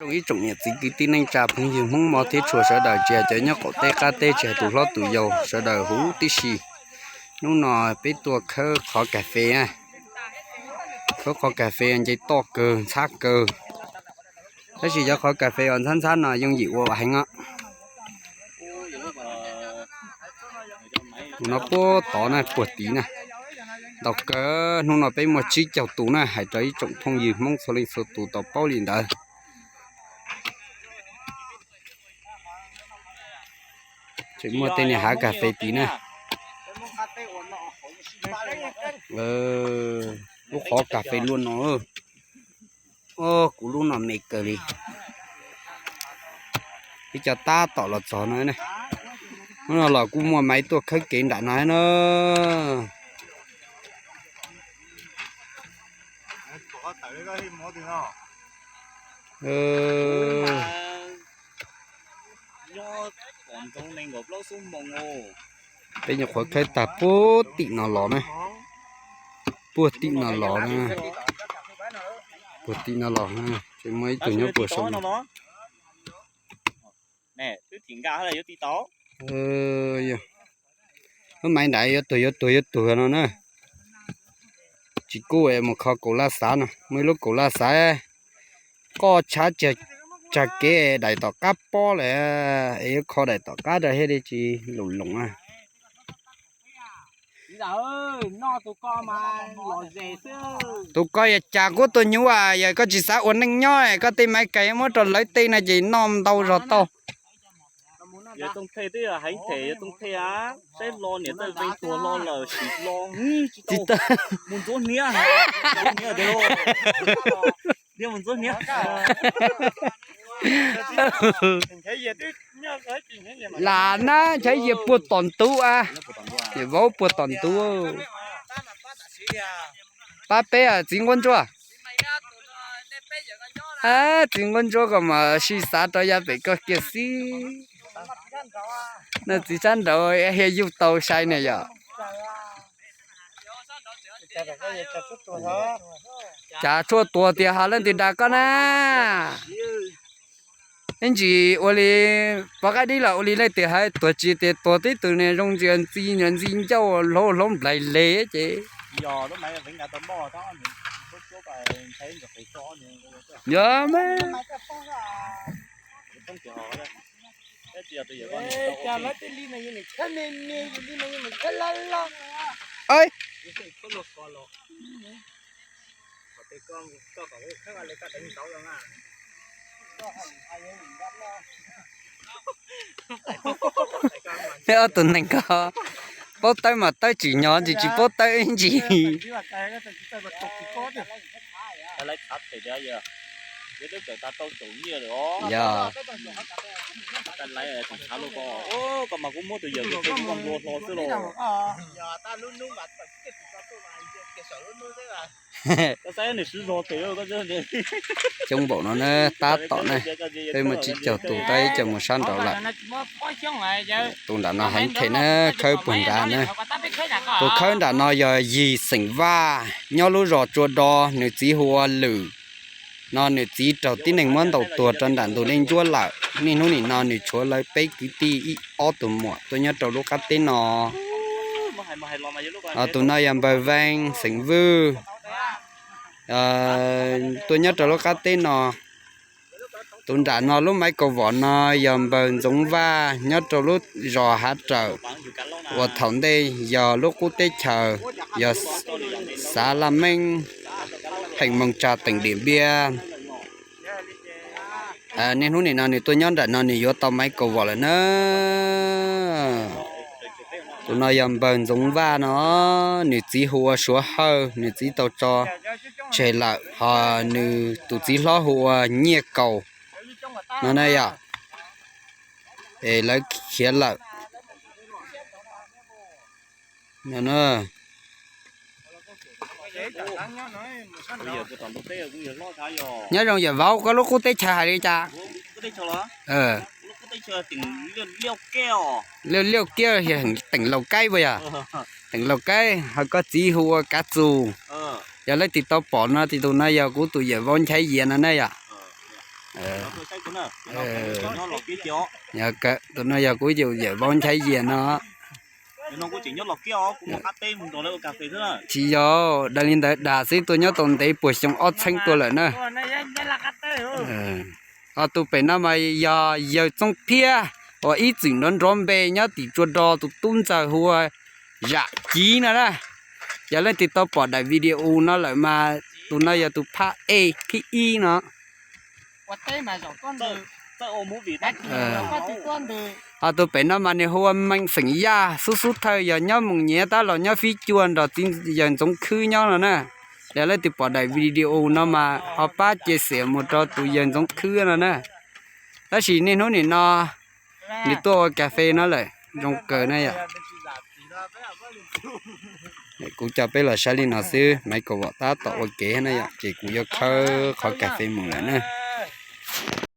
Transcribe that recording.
Ib tsoom niam txiv kwv tij neej tsa phooj ywg Hmoob mog thiab tshua sawv daws tsis hais cov nyob qaum teb qab teb tsis hais tus hlob tus yau sawv daws huv tib si. Hnub no peb tuaj khawb qhov kas fes na. Khawb qhov kas fes nce toj kawg ntxhab kawg. Tab sis cov qhov kas fes uas ntxhab ntxhab no yooj yim ua heev os. Tus no puag tod na puag tid na. Ntau kawg, hnub no peb muaj tsib caug tus na, hais rau ib tsoom phooj ywg Hmoob txhua leej txhua tus tau paub li ntawd. Tseem muaj tej niag hav kas fes tid na. Lub qhov kas fes luaj no. Kuv lub no me kawg li. Ib co tab tom los txog no. Hnub no los kuj muaj maiv tuaj khawb kev nram no na. Peb nyuam qhuav khawb tag puag tim no los na. Puag tim no los na. Puag tim no los na, tseem muaj ib tug nyob puag saum no. Lub maiv nrad yuav tuag yuav tuag yuav tuag no na. Tsis kub es mus kho kaus laj xav no, muaj ib lub kaus laj xav. Koj tshab tsag kev daim tom qab pob lawm, es yuav kho daim tom qab rau thiaj li tsis loos loos na. Tus ko yog cas kuj tus nyuj as, yog koj tsis xav ua neej nyob koj tej maiv kais muab rau lawv tej no ces noj ntau zog tau. Yuav tooj thej twb yog heev them yuav tooj thej a, saib hlo niam txawj veej tuag hlo lawm sim hlo tsis tau. Mus ntxuav hniav, ntxuav hniav tiag, mus ntxuav hniav. Lam na nchav yias puag tom ntug a, yawm vauv puag tom ntug. Pab peb txiv nquab ntsuab. Txiv nquab ntsuab koj mas sij xav rau yav pem koj kiag xwb. Noj txiv sab nraud hiaj yuj tau sai ne yom. Cas tshuaj tuag tiag ho leej twg dag koj na? Ib ntsis ua li pov qaib dib los ua li leej twg hais tuag tsis tias tuag tib tug niag zoo ntsia ntxi ntsia ntxi ncauj hlob hlob nplaig leg ces. Yog mas. Peb ob tug neeg ko paub tawb mas tawb tsim nyog ntsis tsis paub tawb ib ntsis. Yog. Coob npaum no na, tab tom na, peb muaj tsib caug tus tab ib co mus sab nraud lawm. Tus nram no heev them na, khawb puag nrad na. Tus khawb nram no yog Yig xeem Vaj, nyob lub zos Tsua Do, nws txiv hu ua Lwm. No nws txiv raug tib neeg muab ntaus tuag rau nram ntug dej ntsuab lawm. Niaj hnub nim no nws tshuav lawv peb kwv tij ib ob tug muam tuaj nyob rau lub qab teb no. Tus no yog npawg Veej xeem Vwj, tuaj nyob rau lub qab teb no. Tus nram no lub maiv kaus vom no yog npawg Ntxoov Vaj nyob rau lub zos Hav Rawm, uas thaum ntej yog lub qub teb chaws yog xav Laj Meej, heem Moos Tsa teem Diam Npiab. Niaj hnub nim no nws tuaj nyob nram no nws yuav tau maiv kaus vom lawm na. Tus no yog npawg Ntxoov Vaj no, nws txiv hu ua Suav Hawj, nws txiv tau tso tseg lawm, ho nws tus txiv hlob hu ua Nyiaj Kaus no na yom. Es lawv khiav lawm. Nyob zoo yawm vauv, koj lub qub teb chaws hais li cas? Liaj Liaj Kiab, teem Laus Kaib puas yog? Teem Laus Kaib, ho koj txiv hu ua Kav Txus. Yog leej twg tau pom no ces tus no yog kuv tus yawm vauv Nchaiv Yias no na yom. Yog kawg, tus no yog kuv yawm yawm vauv Nchaiv Yias no. Tsis yog, dag li ntawd dag xwb, tuaj nyob tau ntev puag xyoo ob txheeb tuaj lawm na. Ho tus pem no mas yog yawg Txoov Phiab uas ib txwm nrov nrov npe nyob tim Tsua Do, tus tub ntxawg hu ua Zam Civ no na. Yog leej twg tau pom daim video no lawm mas tus no yog tus phab ej phib ib no. Ho tus pem no mas nws hu ua Meej Feem Yaj, xub xub thawj yog nyob Moos Nyiav tab los nyob Fib Cua nrog txiv yawg Ntxoov Khwb nyob no na. Yog leej twg pom daim video no mas ho pab cia xiam mus rau tus yawg Ntxoov Khwb no na. Tab sis niaj hnub nim no nws tuaj ua kas fes no lawm, zoo kawg na yom. Kuv coj peb los saib li no xwb, Maiv Kaus Vom tab tom ua kev na yom, ces kuv yuav khawb qhov kas fes mus lawm na.